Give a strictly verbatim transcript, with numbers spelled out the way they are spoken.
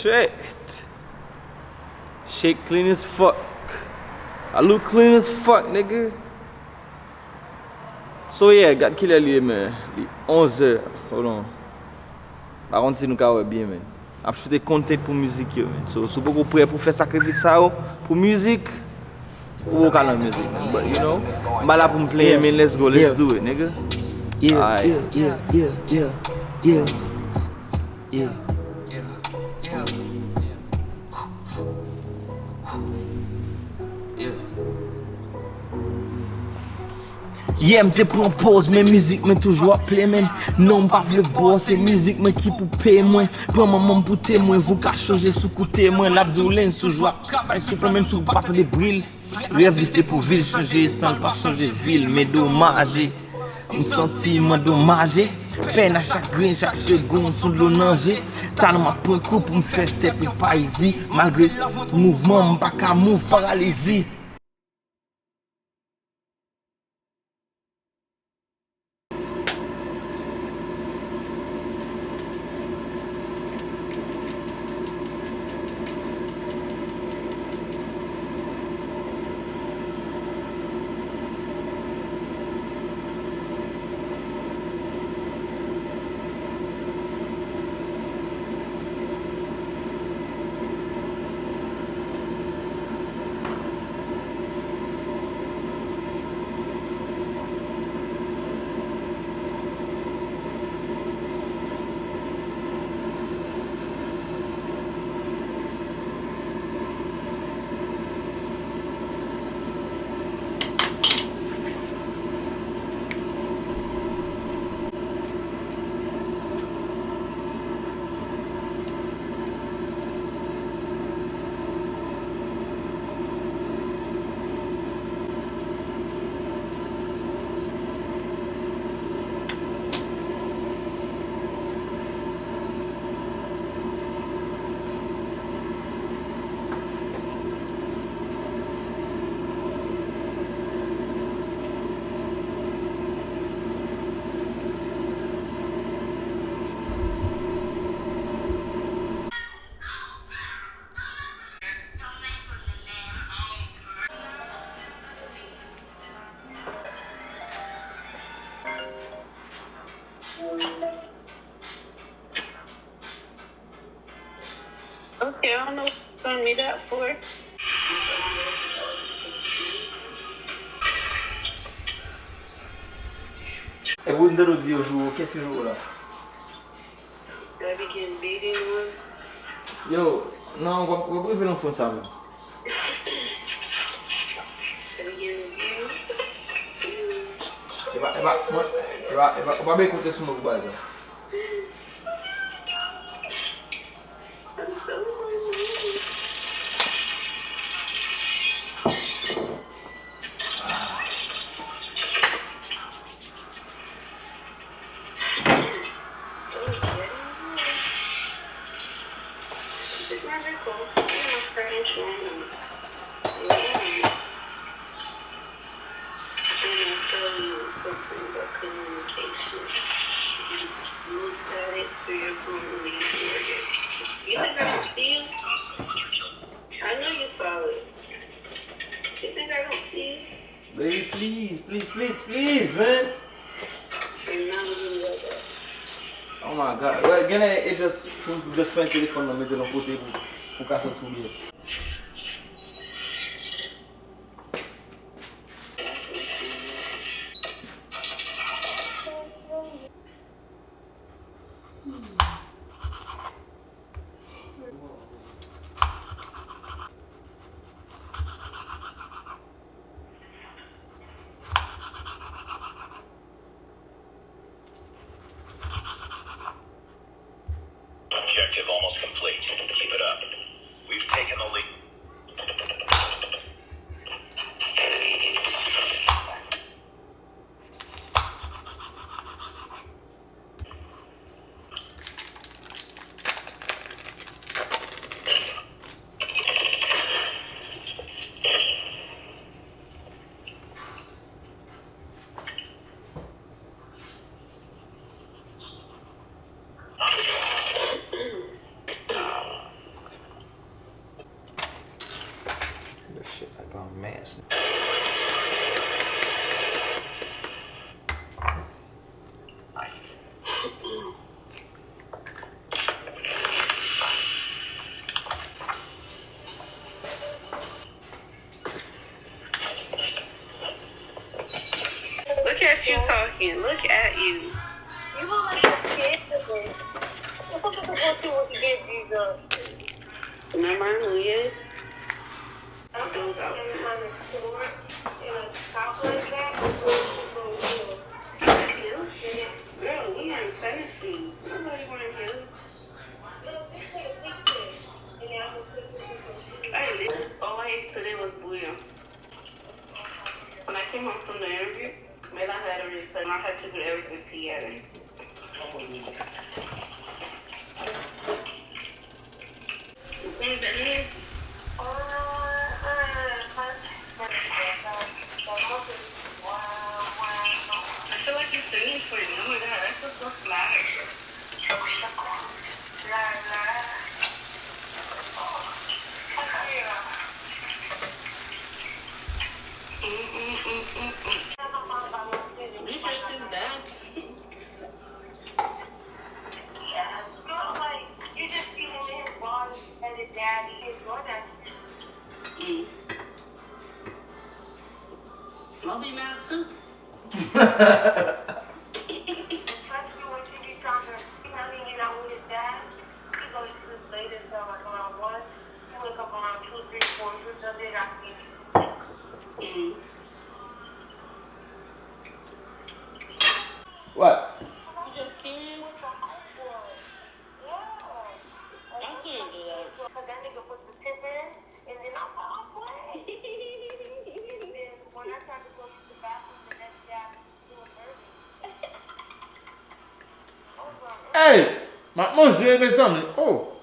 Shit. Shake clean as fuck. I look clean as fuck, nigga. So yeah, gad kilè li ye, man. Li onzè. Hold on. Pa konn si nou ka wè byen, man. Ap choute content pou mizik yo, man. So, si w poko prè pou fè sakrifis sa yo pou mizik, ou poko ka nan mizik, man. But, you know, m pa la pou m plenyen, man. Let's go, let's do it, nigga. Yeah, yeah, yeah, yeah, yeah, yeah. Yeah, m te pran pòz, men mizik mwen toujou ap ple, men non, m pa vle bò, se mizik mwen ki pou peye mwen. Pran manman m pou temwen, vou ka chanje sou koute mwen, l ap di w Lens toujou ap travay sou plan, menm si w pa tande bri l. Rèv li se pou vi l chanje, san l p ap chanje vi l, men domaje. M santi m andomaje. Pèn ak chagren, chak segonn sou dlo nan je. Talan m ap pran kou pou m fè step epa izi. Malgre mouvman, m pa ka move, paralizi. Okay, I don't know what you sent me that for. Epi w tande w di yo joure w, kiyès ki joure w la? Baby getting beating on. Yo, non, w ap, w ap rive nan fon sa menm. Baby getting abused. Epa, epa, mwen, epa, epa, w pa bezwen konte sou mwen pou bagay sa. I'm telling you. Let me tell you something about communication. You just looked at it through your phone and you ignored it. You think I don't see you? I know you saw it. You think I don't see you? Baby, please, please, please, please, man. And now you know that. Oh my God. Well, genlè e just, pou just fè telefòn nan mete l yon kote pou, pou ka soti w byen. Objective almost complete. Keep it up. We've taken the lead. Mask. Look at you talking. Look at you. You look like a kid today. Look at what you was getting these up. Remember, yeah? Those outfits. Girl, we in Tennessee. Nobody wearing heels. Hey, all I ate today was bouillon. When I came home from the interview, made I had a reset. I had to put everything together. Ou konn bèl nèg? I feel like he's singing for you. Oh my God, I feel so flattered. Mm, mm, mm, mm, mm. Research is bad. Yeah, girl, like, you just see him in his body and his daddy, his DoorDash. Mm. I'll be mad too. Especially when she be trying to, you know what I mean, you know, with his dad, he go to sleep late as hell, like around one. He wake up around two, three, four, he just does it after. Mm. What? You just curious? I'm curious about that. But that nigga put the tip in, and then I'm like, I'm playing. And then when I tried to go to the bathroom the next day, I was doing burpees. Hey, m ap manje, mezanmi. Oh.